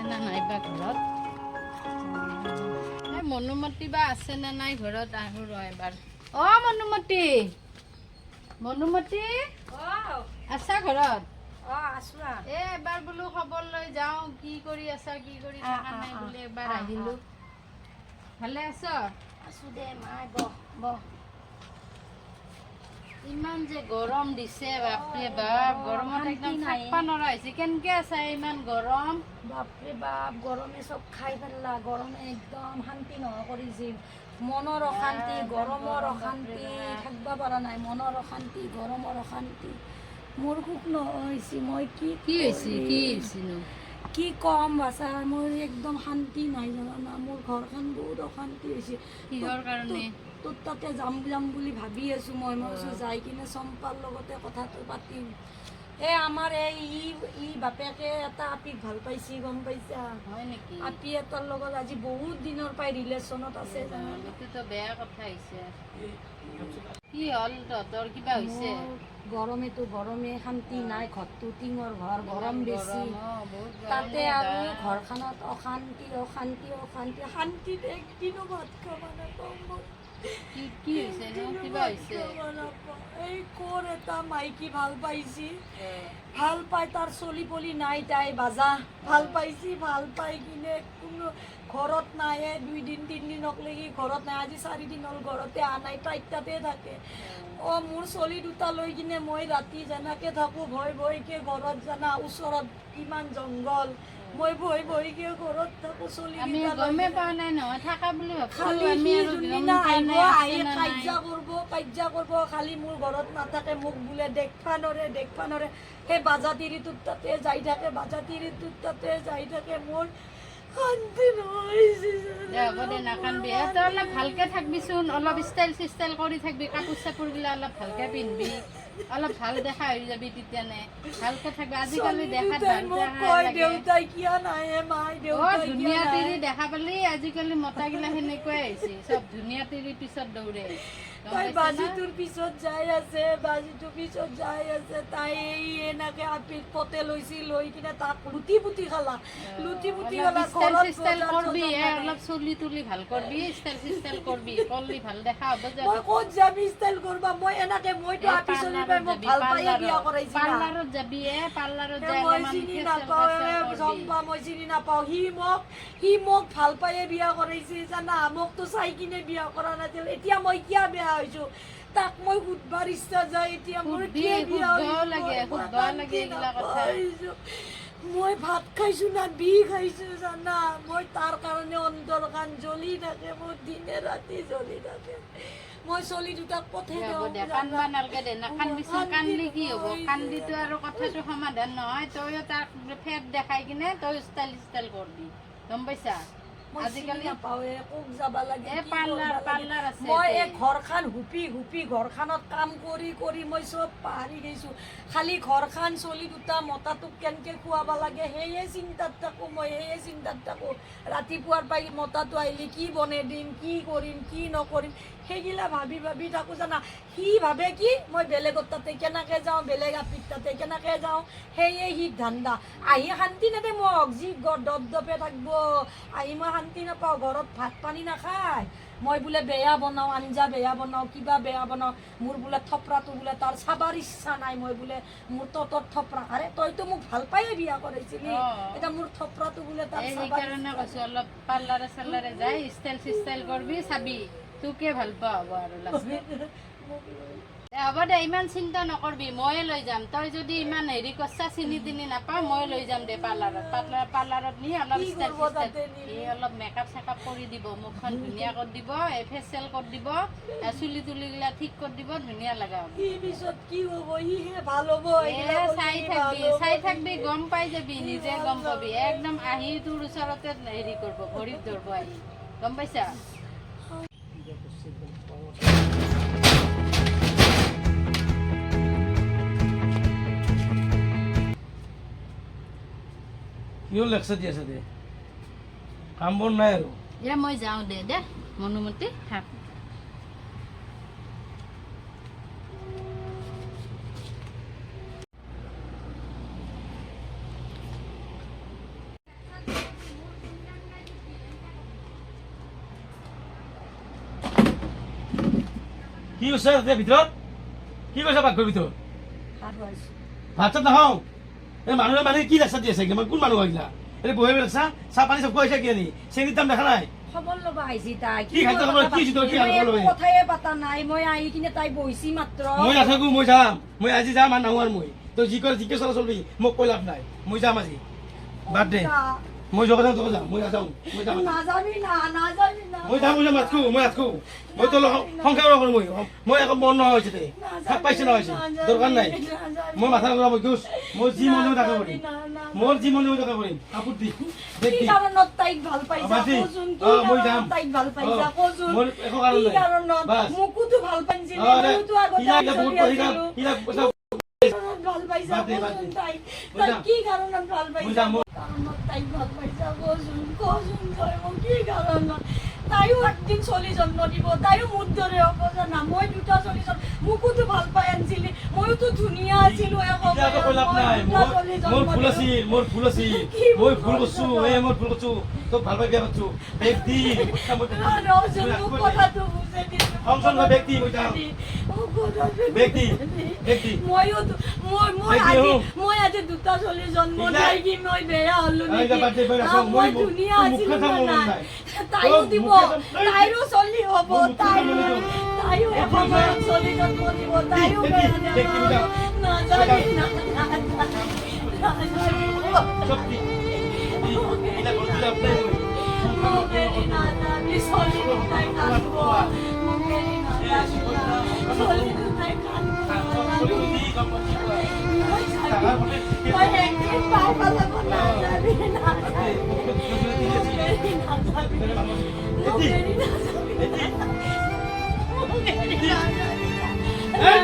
না নাই বা ঘৰত। এই মনুমতী বা আছে নে নাই ঘৰত, আহো ৰ এবাৰ। অ মনুমতী, মনুমতী আছা ঘৰত? অ, আছো। এ এবাৰ বোলো খবৰ লৈ যাওঁ, কি কৰি আছা, কি কৰি থাকা নাই বুলি এবাৰ আহিলো। ভালে আছ? আছো দে মাই, বহ বহ। ইমান যে গৰম দিছে, বাপৰে বাপ, গৰমত একদম শান্তি নাই। থাকবা নোৱাৰা হৈছে। কেনকে আছা ইমান গৰম? বাপৰে বাপ, গৰমে চব খাই পেললা। গৰমে একদম শান্তি নোহোৱা কৰিছিল। মনৰ অশান্তি, একদম গৰমৰ গৰম, অশান্তি, বাপৰে বাপ। থাকিব পৰা নাই। মনৰ অশান্তি, গৰমৰ অশান্তি, মোৰ সুখ নহৈছে। মই কি কি হৈছে? কৰিম? কি হৈছেনো? কি কম বাচা, মোৰ একদম শান্তি নাই জানা। মোৰ ঘৰখন বহুত অশান্তি হৈছে। কিহৰ কাৰণে? তোৰ তাতে যাম যাম বুলি ভাবি আছো মই। মই ভাবিছো যাই কিনে চম্পাৰ লগতে কথাটো পাতিম। এই আমাৰ এই ই ই বাপেকে এটা আপিক ভাল পাইছি, গম পাইছা? হয় নেকি? আপি এটাৰ লগত আজি বহুত দিনৰ পৰাই ৰিলেশ্যনত আছে, জানানে? এইটোতো বেয়া কথা হৈছে। কি হ'ল তহঁতৰ? কিবা হৈছে? মোৰ গৰমেতো গৰমে শান্তি নাই। ঘৰটো টিঙৰ ঘৰ, গৰম বেছি। গৰম, অ, বহুত গৰম। তাতে অ, আৰু বা। ঘৰখনত অশান্তি, অশান্তি, অশান্তি। শান্তিত একদিনো ভাত খাব নাপাওঁ মই। কি কি হৈছে নো? একদিনো কিবা ভাত হৈছে? খাব নাপাওঁ। এই ক'ৰ এটা মাইকী ভাল পাইছি, ভাল পাই তাৰ চলি পলি নাই, তাই বাজা ভাল পাইছি। ভাল পাই কিনে কোনো ঘৰত নাহে, 2 দিন 3 দিনক লাগি ঘৰত নাই। আজি 4 দিন হ'ল ঘৰতে অহা নাই, তাইৰ তাতে থাকে। অ, মোৰ চলি দুটা লৈ কিনে মই ৰাতি যেনেকে থাকোঁ ভয় ভয়কে ঘৰত, জানা, ওচৰত কিমান জংঘল, মই ভয় ভয়কে ঘৰত থাকোঁ চলি আমি কেইটা লৈ গমেই কিনে। পোৱা নাই নহয়, থাকা বুলি ভাবছিলো খালি আমি সি আৰু গম যোনদিনা পোৱা আহিব নাই আছে আহি নে নাই। কাজিয়া কৰিব, কাজিয়া কৰিব। খালি মোৰ ঘৰত নাথাকে, মোক বোলে দেখবা নৰে, দেখবা নৰে। সেই বাজা তিৰিটোৰ তাতে যাই থাকে, বাজা তিৰিটোৰ তাতে যাই থাকে। মোৰ শান্তি নহৈছে। দে, হ'ব দে, নাকানবি। এ, তই অলপ ভালকে থাকবিচোন, অলপ ষ্টাইল চিষ্টাইল কৰি থাকবি, কাপোৰ চাপোৰ গিলা অলপ ভালকে পিন্ধবি, অলপ ভাল দেখা হৈ যাবি তেতিয়ানে। ভালকে থাকবি। আজিকালি ছোৱালী দেখাত দুটাই ভাল মোক দেখা কয়, লাগে। দেউতাই কিয় নাহে, মাই অ দেউতাই কিয় ধুনীয়া নাহে? তিৰি দেখা পালি আজিকালি মতাগিলা সেনেকুৱাই হৈছে, চব ধুনীয়া তিৰিৰ পিছত দৌৰে। গম তাই পাইছা না? বাজিটোৰ পিছত যাই আছে, বাজিটোৰ পিছত যাই আছে। তাই এই এনেকে আপিক পতে লৈছি, লৈ কিনে তাক লুটি পুতি খালা, লুটি পুতি অলপ খালা। ষ্টাইল ঘৰত চিষ্টাইল বজাৰ কৰবি, চজাৰ এ নাথাকে। অলপ চুলি তুলি ভাল কৰবি, ষ্টাইল চিষ্টাইল কৰবি, কৰলি ভাল দেখা হ'ব যে। মই ক'ত যাবি ষ্টাইল কৰবা? মই এনেকে মইতো এই আপি চলি পাৰ্লাৰত পাই মোক যাবি, ভাল পায়ে বিয়া পাৰ্লাৰত। কৰাইছি না। পাৰ্লাৰত যাবি, এ পাৰ্লাৰত এ যাই মই অলপমান চিনি ফেচিয়েল নাপাওঁ। ফেচিয়েল এ কৰবি। চম্পা, মই চিনি নাপাওঁ। সি মোক ভাল পায়ে বিয়া কৰাইছে, জানা। মোকতো চাই কিনে বিয়া কৰা নাছিল। এতিয়া মই কিয় বেয়া হৈছো, তাক মই সুধবাৰ ইচ্ছা যায় এতিয়া মোৰ। সুধবি, কিয় বিয়া সুধবাও হৈছো? লাগে, মই সুধবাও শান্তি লাগে এইগিলা কথা। নোপোৱা হৈছো। মই ভাত খাইছো না বিহ খাইছো, জানা? মই তাৰ কাৰণে অন্তৰখন জ্বলি থাকে মোৰ, দিনে ৰাতি জ্বলি থাকে। মই চলি দুটাক পঠাই দে, হ'ব দিওঁ, দে, জানা। কান্দবা নালগে দে। নাকান্দিচোন। শান্তি কান্দি কি হ'ব? নোপোৱা কান্দিতো আৰু কথাটো সমাধান নহয়। তইও তাক ফেট দেখাই কিনে তই ষ্টাইল ষ্টাইল কৰবি, গম পাইছা? মই আজিকালি চিনি নাপাওঁ এ, ক'ত যাব লাগে, এ কি পাৰ্লাৰ কৰবা লাগে। পাৰ্লাৰ আছে মই ইয়াতে। এই ঘৰখন হুপি হুপি, ঘৰখনত কাম কৰি কৰি মই চব পাহৰি গৈছো। খালি ঘৰখন, চলি দুটা, মতাটোক কেনেকে খুৱাব লাগে, সেয়ে চিন্তাত থাকোঁ মই, সেয়ে চিন্তাত থাকোঁ। ৰাতিপুৱাৰ পৰাই মতাটো আহিলে কি বনাই দিম, কি কৰিম, কি নকৰিম, সেইগিলা ভাবি ভাবি থাকোঁ, জানা। সি ভাবে কি মই বেলেগত তাতে কেনেকে যাওঁ, বেলেগ আপিত তাতে কেনেকে যাওঁ, সেয়ে সি ধান্দা। আহি শান্তি নেদে মোক, যি দপ দপে থাকিব। আহি মই শান্তি নাপাওঁ। ঘৰত ভাত পানী নাখায়। মই বোলে বেয়া বনাওঁ, আঞ্জা বেয়া বনাওঁ, কিবা বেয়া বনাওঁ। মোৰ বোলে থপৰাটো বোলে তাৰ চাবাৰ ইচ্ছা নাই। মই বোলে মোৰ ততৰ থপৰা, আৰে তইতো মোক ভাল পায়ে বিয়া কৰাইছিলি। এতিয়া মোৰ থপৰাটো বোলে তাৰ এই চাবাৰ সেইকাৰণে ইচ্ছা কৈছো, অলপ পাৰ্লাৰে চাৰ্লাৰে যাই ষ্টাইল চিষ্টাইল কৰবি, চাবি তোকে ভাল পোৱা হ'ব আৰু লাষ্টত। মোক লৈ দে, হ'ব দে, ইমান চিন্তা নকৰবি, ময়ে লৈ যাম। তই যদি ইমান হেৰি কৰছা, চিনি তিনি নাপাওঁ, মই লৈ যাম দে পাৰ্লাৰত। পাৰ্লাৰত নি অলপ কি ষ্টাইল কৰব চিষ্টাইল তাতে নিলে? এই অলপ মেকআপ চেকআপ কৰি দিব, মুখখন ধুনীয়া কৰি দিব, এই ফেচিয়েল কৰি দিব, এই চুলি তুলিগিলা ঠিক কৰি দিব, ধুনীয়া লগা হ'ব। সি পিছত কি হ'ব? সিহে ভাল হ'ব? এ এইগিলা কৰিলে চাই সি ভাল থাকবি, হ'ব চাই থাকবি, নেকি? গম পাই যাবি, সি নিজে ভাল গম পাবি। নহয়। একদম আহি তোৰ ওচৰতে হেৰি কৰিব, ভৰিত ধৰিব আহি, গম পাইছা? কিয় লেকচাৰ দি আছে দে? কাম বন নাই আৰু? এ মই যাওঁ দে, দে মনুমতী, থাক। কি কৈছা তাতে ভিতৰত? কি কৈছা পাকঘৰ ভিতৰত? ভাত খুৱাইছো। ভাত চাত নাখাওঁ। এই মানুহে মানে কি লেকচাৰ দি আছে? মই কোন মানুহ আহিলা এই বহি লেকচাৰ? চাহ পানী চব খুৱাইছা কি আনি? চেনীৰ দাম দেখা নাই? খবৰ ল'ব আহিছি তাই। কি খাদ্য খবৰ? কি যিটো কি মই খবৰ একো ল'ব? কথায়ে পাতা নাই। মই আহি কিনে তাই বহিছি মাত্ৰ। মই নাথাকো, মই যাম। মই আজি যাম আৰু নাহো আৰু মই। তই যি কৰ জিকে চলা চলবি, মোক কৈ লাভ নাই। মই যাম আজি, বাদ দে। মই যোৱা কথা যাম, মই নাযাওঁ, মই যাম। নাযাবি না, নাযাবি না। মই যাম, মই যাম, নাথাকো, মই নাথাকো। মই তোৰ লগত সংসাৰ নকৰো। মই একো মন নোহোৱা হৈছে দে, থাক পাইছে নহয়, দৰকাৰ নাই। মই মাথা নগৰা, মই গুচ। মই যি মন যাব তাকে কৰিম, মোৰ যি মন যাব তাকে কৰিম। কাপোৰ দি বেগ কি দি কাৰণত তাইক ভাল পাইছা বাদ দি। কচোন? কি মই কাৰণত যাম। তাইক ভাল পাইছা কচোন? মোৰ একো কাৰণ কি নাই। কাৰণত? বাছ। মোকোতো ভাল পাইছিল। দে। ময়োতো আগতে ইলা আমি ইলা বহুত চলি পইচা আছিলো। ইলা পইচা। কাৰণত ভাল পাইছা বাদ দে, বাদ কচোন? দে। তাইক মই তাইক যাম। কি কাৰণত ভাল মই পাইছা? যাম, কাৰণত তাইক ভাল পাইছা কচোন, কচোন তই মোক কি কাৰণত? তাইও একদিন চলি জন্ম দিব, তাইও মোৰ দৰে হ'ব জানা। মই দুটা চলি জন্ম, মোকোতো ভাল পাই আনছিলি, ময়োতো ধুনীয়া আছিলো ইলা একো কৈ লাভ এসময়ত। নাই। মই দুটা মোৰ চলি মোৰ জন্ম ভুল দিলো। আছিল, মোৰ ভুল আছিল। কি মই ভুল ভুল কৰিছো। কৰিছ? এই মই ভুল কৰিছো, তোক ভাল পাই বিয়া পাতিছো। বেগ দি মই ৰচোন, মোক কথাটো বুজাই দি। কমচোন মই বেগ দি, মই যাম। মোক কথাটো বেগ দি, বুজাই দি। বেগ দি। ময়ো মই মই বেগ দি, আজি হুম। মই আজি দুটা চলি জন্ম ইলা। নাই কি মই বেয়া হলো ইলা নেকি? বাদ দে, বাদ দে, আহ, মই মই ধুনীয়া মোৰ আছিলো মুখখন চাব না মন নাই? নাই। তাইও তোৰ দিব, মুখখন চাব- তাইৰো চলি হ'ব। মোৰ মুখখন তাইৰো চাব মন নাই। তাইও এসময়ত চলি জন্ম দিব, তাইও বেগ দি, বেয়া বেগ দি, নহ'ব। নাযাবি না, নাযাবি। চব দি দি। ইলা ঘৰত লাভ নাই মই। মোক এৰি নাযাবি, চলি দুটাই কান্দিব। মোক এৰি নাযাবি না, চলি দুটাই কান্দিব। চলি দি, গম পাইছি। মই একদিন পাই পেলাব। নাযাবি, নাযাবি। মোক এৰি নাযাবি, মোক এৰি নাযাবি, মোক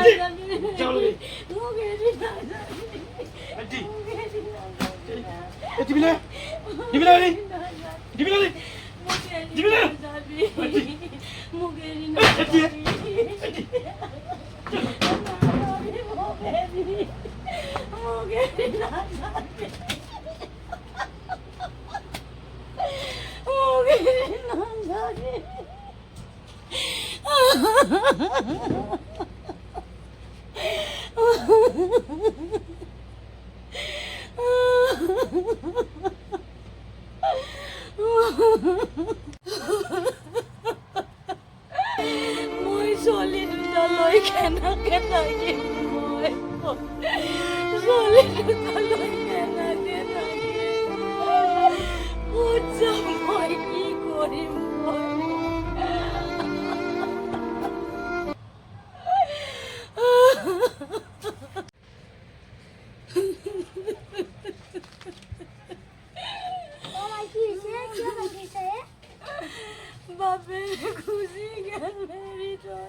এৰি নাযাবি, নাযাবি। মোক এৰি নাযাবি, মোক এৰি নাযাবি। দিবি না, দিবি না, দিবি না। মোক এৰি দিবি না? নাযাবি, মোক এৰি নাযাবি, নাযাবি। মোক এৰি, মোক এৰি নাযাবি, মোক এৰি নাযাবি। মই চলি দুটা লৈ কেনেকে থাকিম? মই চলি দুটা লৈ কেনেকে থাকিম? ক'ত যাম মই? কি কৰিম মই? কি হৈছে? কিয় কান্দিছে? বাপেৰে গুচি গেল হেৰি তই,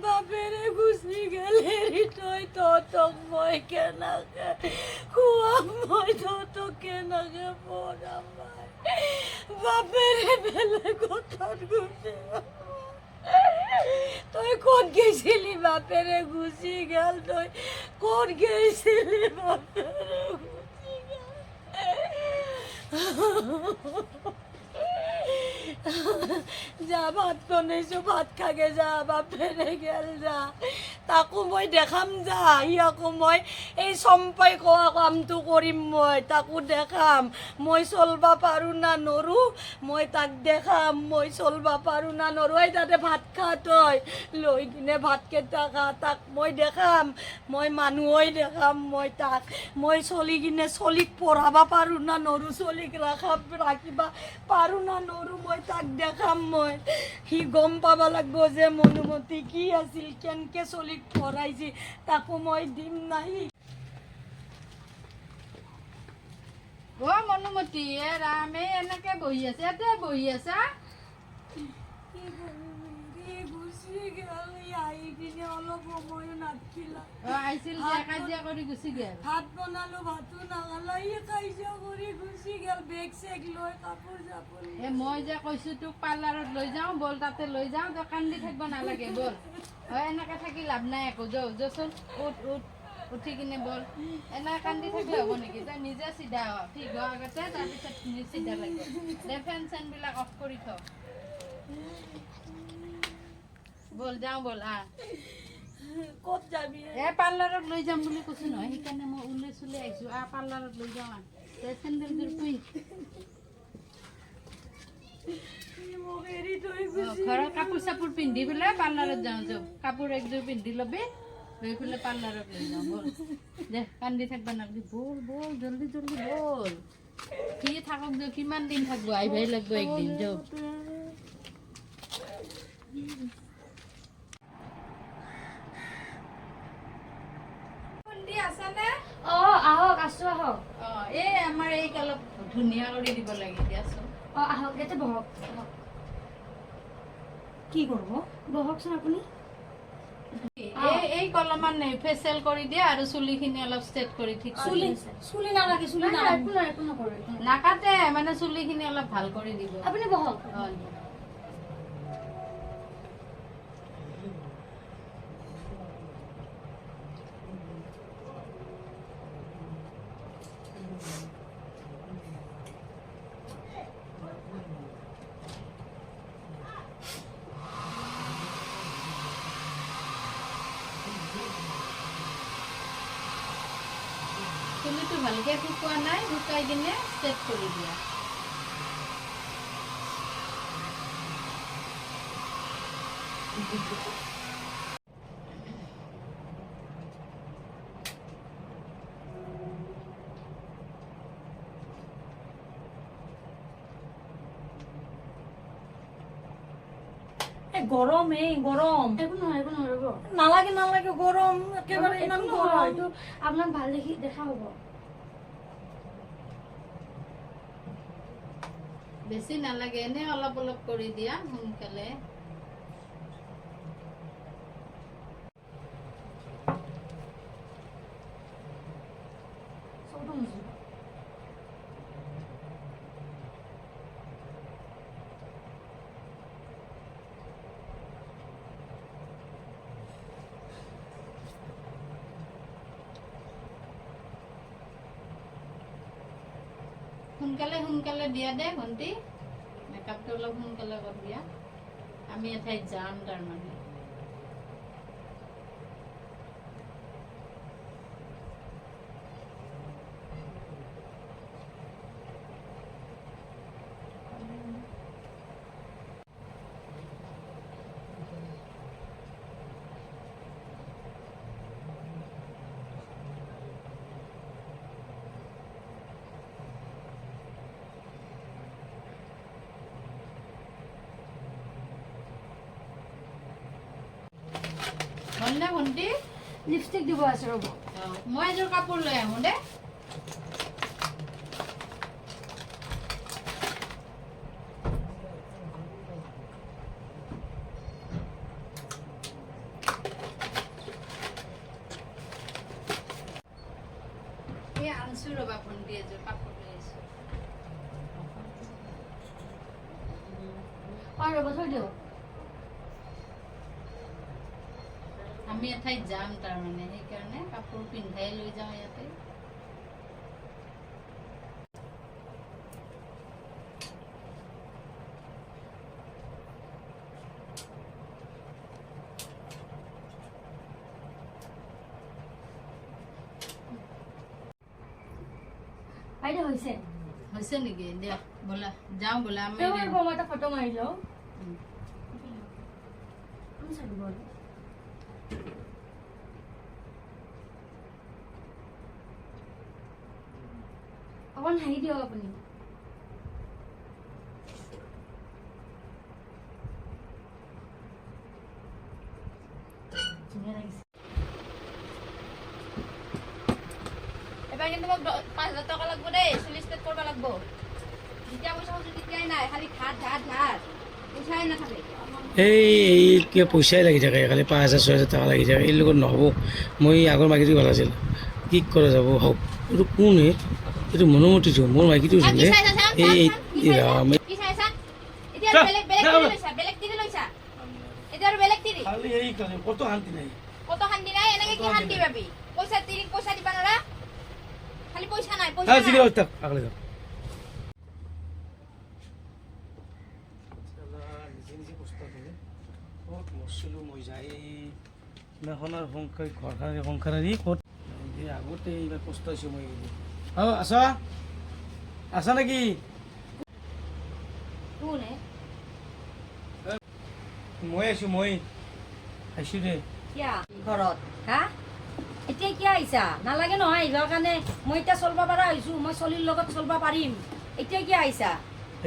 বাপেৰে গুচি গেল হেৰি তই। তহঁতক মই কেনেকে খুৱাম? মই তহঁতক কেনেকে পঢ়াম? মই বাপেৰে বেলেগত গুচি গ'ল। তই ক'ত গৈছিলি? বাপেৰে গুচি গ'ল, তই ক'ত গৈছিলি? বাপেৰে গুচি গ'ল। যা, ভাত বনাইছো, ভাত খাগে যা। বাপেৰে গেল, যা। তাকো মই দেখাম যা। ইয়াকো মই এই চম্পাই কোৱা কামটো কৰিম। মই তাকো দেখাম মই চলবা পাৰোঁ না নৰো। মই তাক দেখাম মই চলবা পাৰোঁ না নৰো। এই তাতে ভাত খা তই, লৈ কিনে ভাতকেইটা খা। তাক মই দেখাম, মই মানুহৈ দেখাম মই তাক। মই চলি কিনে চলিক পঢ়াব পাৰোঁ না নৰো, চলিক ৰাখিবা পাৰোঁ না নৰো, মই তাক দেখাম মই। সি গম পাব লাগিব যে মনুমতী কি আছিল, কেনেকে চলিক পঢ়াইছি। তাকো মই দিম নাই। অ মনুমতী, এ ৰাম, এই এনেকে বহি আছে, ইয়াতে বহি আছা? কি কৰিবি, গুচি গ'ল। ই আহি কিনে অলপ সময়ো নাথকিলা। অ আহিছিল যে কাজিয়া কৰি গুচি গেল। ভাত বনালো, ভাতো নাখালা। ই কাজিয়া কৰি গুচি গ'ল, বেগ চেগ লৈ, কাপোৰ চাপোৰ লৈ। এ মই যে কৈছো তোক পাৰ্লাৰত লৈ যাওঁ ব'ল, তাতে লৈ যাওঁ। তই কান্দি থাকিব নালাগে, ব'ল। হয়, এনেকে থাকি লাভ নাই একো। যৌ যচোন, উঠ উঠ, উঠি কিনে ব'ল। এনেকে কান্দি থাকিলে হ'ব নেকি? তই নিজে চিধা হ, ঠিক হোৱাৰ আগতে, তাৰপিছত নিজে চিধা লাগিব দে। ফেন চেনবিলাক অফ কৰি থ। ব'ল যাওঁ ব'ল, আহ। ক'ত যাবি? এ পাৰ্লাৰত লৈ যাম বুলি কৈছো নহয়, সেইকাৰণে মই ওলাই চুলাই আহিছো। আহ, পাৰ্লাৰত লৈ যাওঁ, আহ। তই চেণ্ডেলযোৰ পিন্ধ। মোক এৰি থৈ অ, ঘৰৰ কাপোৰ চাপোৰ পিন্ধি পেলাই পাৰ্লাৰত যাওঁ। যাওঁ, কাপোৰ একযোৰ পিন্ধি ল'বি, লৈ পেলাই পাৰ্লাৰত লৈ যাওঁ ব'ল। দে, কান্দি থাকিব নালাগে, ব'ল ব'ল, জল্দি জল্দি ব'ল। সি থাকক যে, কিমান দিন থাকব? আহিবই লাগিব একদিন, যাওঁ। আছানে? অ, আহক, আছো, আহক। অ, এই আমাৰ এইক অলপ ধুনীয়া কৰি দিব লাগে দিয়াচোন। অ, আহক, ইয়াতে বহক, আহক। কি কৰিব? বহকচোন আপুনি। এই অলপমান ফেচিয়েল কৰি দিয়া আৰু চুলিখিনি অলপ ষ্ট্ৰেট কৰি ঠিক কৰি চুলি দিয়া। চুলি নালাগে, চুলি নাই, নাই, নালাগে। একো নাই, একো নকৰো, একো নকৰো। নাকাটে, মানে চুলিখিনি অলপ ভাল কৰি দিব। আপুনি বহক। অ। চুলিটো ভালকে শুকোৱা নাই, শুকাই কিনে ষ্ট্ৰেট কৰি দিয়া। এই গৰম, এই গৰম। একো নহয়, একো নহয়, ৰ'ব। নালাগে, নালাগে, গৰম একেবাৰে, ইমান একো নহয়, গৰম। এইটো আপোনাক ভাল দেখা হ'ব। বেছি নালাগে, এনে অলপ অলপ কৰি দিয়া সোনকালে। চকুটো মুচিব। সোনকালে সোনকালে দিয়া দে ভণ্টি, মেকআপটো অলপ সোনকালে কৰি দিয়া, আমি এঠাইত যাম তাৰমানে। হ'লনে ভণ্টি? লিপষ্টিক দিব আছে, ৰ'ব। অ, মই এযোৰ কাপোৰ লৈ আহোঁ দে। এই আনছো ৰ'বা ভণ্টি, এযোৰ কাপোৰ লৈ আহিছো। অ, ৰ'ব, থৈ দিয়ক। আমি এঠাইত যাম তাৰমানে, সেইকাৰণে কাপোৰ পিন্ধাই লৈ যাওঁ ইয়াতে। বাইদেউ, হৈছে। হৈছে নেকি? দিয়া, ব'লা যাওঁ, ব'লা আমি। ৰ'ব, ৰ'ব, মই এটা ফটো মাৰি লওঁ। আপুনি চাই দিব অলপ। অকণ হাঁহি দিয়ক আপুনি। ধুনীয়া লাগিছে। এবাৰ কিন্তু মোক 5,000 টকা লাগব দেই, চুলি ষ্ট্ৰেট কৰিব লাগব। যেতিয়া পইচা খুজো তেতিয়াই নাই, খালি ধাৰ ধাৰ ধাৰ, পইচাই নাথাকে। এই এই কিবা পইচাই লাগি থাকে, খালি 5,000 6,000 টকা লাগি থাকে। এই লগত নহ'ব, মই আগৰ মাইকীটো ভাল আছিল। কি কৰা যাব? হওক, এইটো কোন হে? এইটো মনোমতিটো মোৰ মাইকীটো কি আছিলে। চাইছা? চাম, এই চাম, কি এই চাইছা? ৰাম। কি চাইছা এতিয়া? আৰু বেলেগ বেলেগ তিৰি লৈছা, বেলেগ তিৰি লৈছা এতিয়া, আৰু বেলেগ তিৰি। খালি এই খালি কতো শান্তি নাই। কত শান্তি নাই? এনেকে কি শান্তি পাবি? পইচা তিৰিক পইচা দিবা নোৱাৰা, খালি পইচা নাই, পইচা থাক, নাই। থাক, আগলে যাওক। নিজে নিজে কষ্ট কৰে, বহুত মৰছিলোঁ মই। বিছনাখন আৰু সংসাৰ ঘৰখন সংসাৰ এৰি ক'ত এই আগতে এইবাৰ কষ্ট হৈছে মই। অঁ, আছা আছা নেকি? কোন হে? মই আছো, মই আহিছো দে। কিয়া ঘৰত হা? এতিয়া কিয় আহিছা? নালাগে নহয় আহিবৰ কাৰণে। মই এতিয়া চলব পাৰা হৈছো, মই চলিৰ লগত চলব পাৰিম। এতিয়া কিয় আহিছা?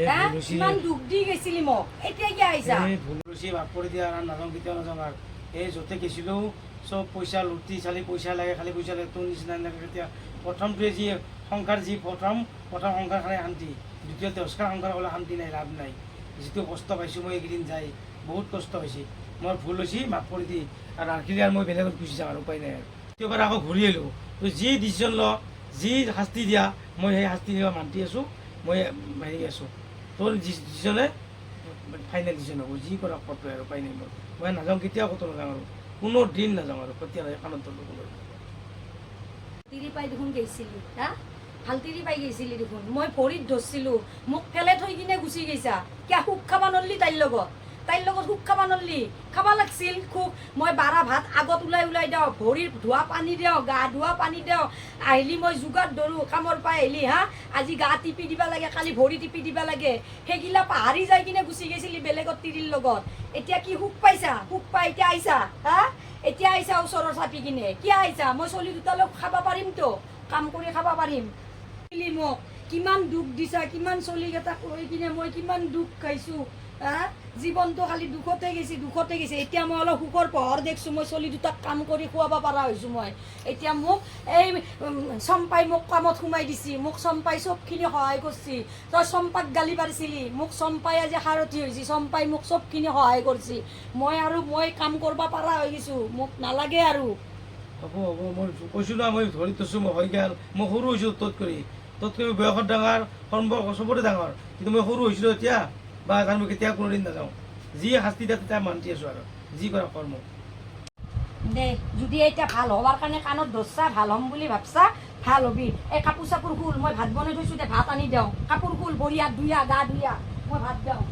এই হা? ভুল হৈছে। ইমান দুখ দি গৈছিলি মোক, এতিয়া কিয় আহিছা? এই ভুল হৈছে, মাফ কৰি দিয়া। আৰু নাযাওঁ, কেতিয়াও নাযাওঁ। আৰু এই য'তে গৈছিলোঁ চব পইচা লুটি চালি, পইচা লাগে, খালি পইচা লাগে। তোৰ নিচিনা এনেকৈ কেতিয়া প্ৰথমটোৱে যি সংসাৰ, যি প্ৰথম প্ৰথম সংসাৰ খালে শান্তি, দ্বিতীয়তে অস্কাৰ সংসাৰ হ'লে শান্তি নাই, লাভ নাই। যিটো কষ্ট পাইছোঁ মই এইকেইদিন যাই, বহুত কষ্ট হৈছে। মোৰ ভুল হৈছে, মাফ কৰি দি। আৰু ৰাখিলে আৰু মই বেলেগত গুচি যাম, আৰু উপায় নাই। আৰু দ্বিতীয়বাৰ আকৌ ঘূৰি আহিলোঁ। তই যি ডিচিশ্যন ল, যি শাস্তি দিয়া, মই সেই শাস্তি দিব মান্তি আছোঁ। মই হেৰি আছোঁ, তোৰ ডিচিশ্যনে ফাইনেল ডিচিশ্যন হ'ব। যি কৰা কৰ্ত, আৰু উপায় নাই মোৰ। মই নাযাওঁ, কেতিয়াও ক'তো নাযাওঁ আৰু কোনো দিন নাযাওঁ আৰু কেতিয়া কাণত ধৰিলোঁ কোনো। তিৰি পাই দেখোন গৈছিলি, হা? ভাল তিৰি পাই গৈছিলি দেখোন। মই ভৰিত ধৰছিলো, মোক ফেলে থৈ কিনে গুচি গৈছা। কিয় সুখ খাবা নল্লি তাইৰ লগত? তাইৰ লগত সুখ খাবা নল্লি? খাবা লাগছিল খুব। মই বাৰা ভাত আগত ওলাই ওলাই দিওঁ, ভৰিৰ ধোৱা পানী দিওঁ, গা ধোৱা পানী দিওঁ। আহিলি মই যোগাৰ ধৰোঁ কামৰ পৰা আহিলি, হা? আজি গা টিপি দিবা লাগে, কালি ভৰি টিপি দিবা লাগে। সেইগিলা পাহাৰি যাই কিনে গুচি গৈছিলি বেলেগত তিৰিৰ লগত। এতিয়া কি সুখ পাইছা? সুখ পাই এতিয়া আহিছা, হা? এতিয়া আহিছা ওচৰৰ চাপি কিনে? কিয় আহিছা? মই চলি দুটালৈ খাব পাৰিমতো, কাম কৰি খাব পাৰিম। মোক কিমান দুখ দিছা, কিমান চলিকেইটাক লৈ কিনে মই কিমান দুখ খাইছোঁ, হা? জীৱনটো খালি দুখতে গৈছে, দুখতে গৈছে। এতিয়া মই অলপ সুখৰ পোহৰ দেখিছোঁ। মই চলি দুটাক কাম কৰি খুৱাব পৰা হৈছোঁ মই এতিয়া। মোক এই চম্পাই মোক কামত সোমাই দিছি। মোক চম্পাই চবখিনি সহায় কৰিছি। তই চম্পাক গালি পাৰিছিলি, মোক চম্পাই আজি সাৰথি হৈছি। চম্পাই মোক চবখিনি সহায় কৰিছি। মই আৰু মই কাম কৰিব পৰা হৈ গৈছোঁ, মোক নালাগে আৰু। হ'ব হ'ব, মই কৈছোঁ না, মই ধৰি থৈছোঁ। মই হৈ গ'ল। মই সৰু হৈছোঁ ততকৈ, ততকৈ বয়সত ডাঙৰ, সম্পৰ্ক চবতে ডাঙৰ, কিন্তু মই সৰু হৈছিলোঁ এতিয়া। বা কাৰণ মই কেতিয়াও কোনোদিন নাযাওঁ। যি শাস্তি দিয়া তেতিয়া মান্তি আছোঁ, আৰু যি কৰা কৰ্ম। দে, যদি এতিয়া ভাল হোৱাৰ কাৰণে কাণত ধৰছা, ভাল হ'ম বুলি ভাবছা, ভাল হবি। এই কাপোৰ চাপোৰ খুল, মই ভাত বনাই থৈছোঁ দে, ভাত আনি দিওঁ। কাপোৰ খুল, ভৰি হাত ধুই আহ, গা ধুই আহ, মই ভাত দিওঁ।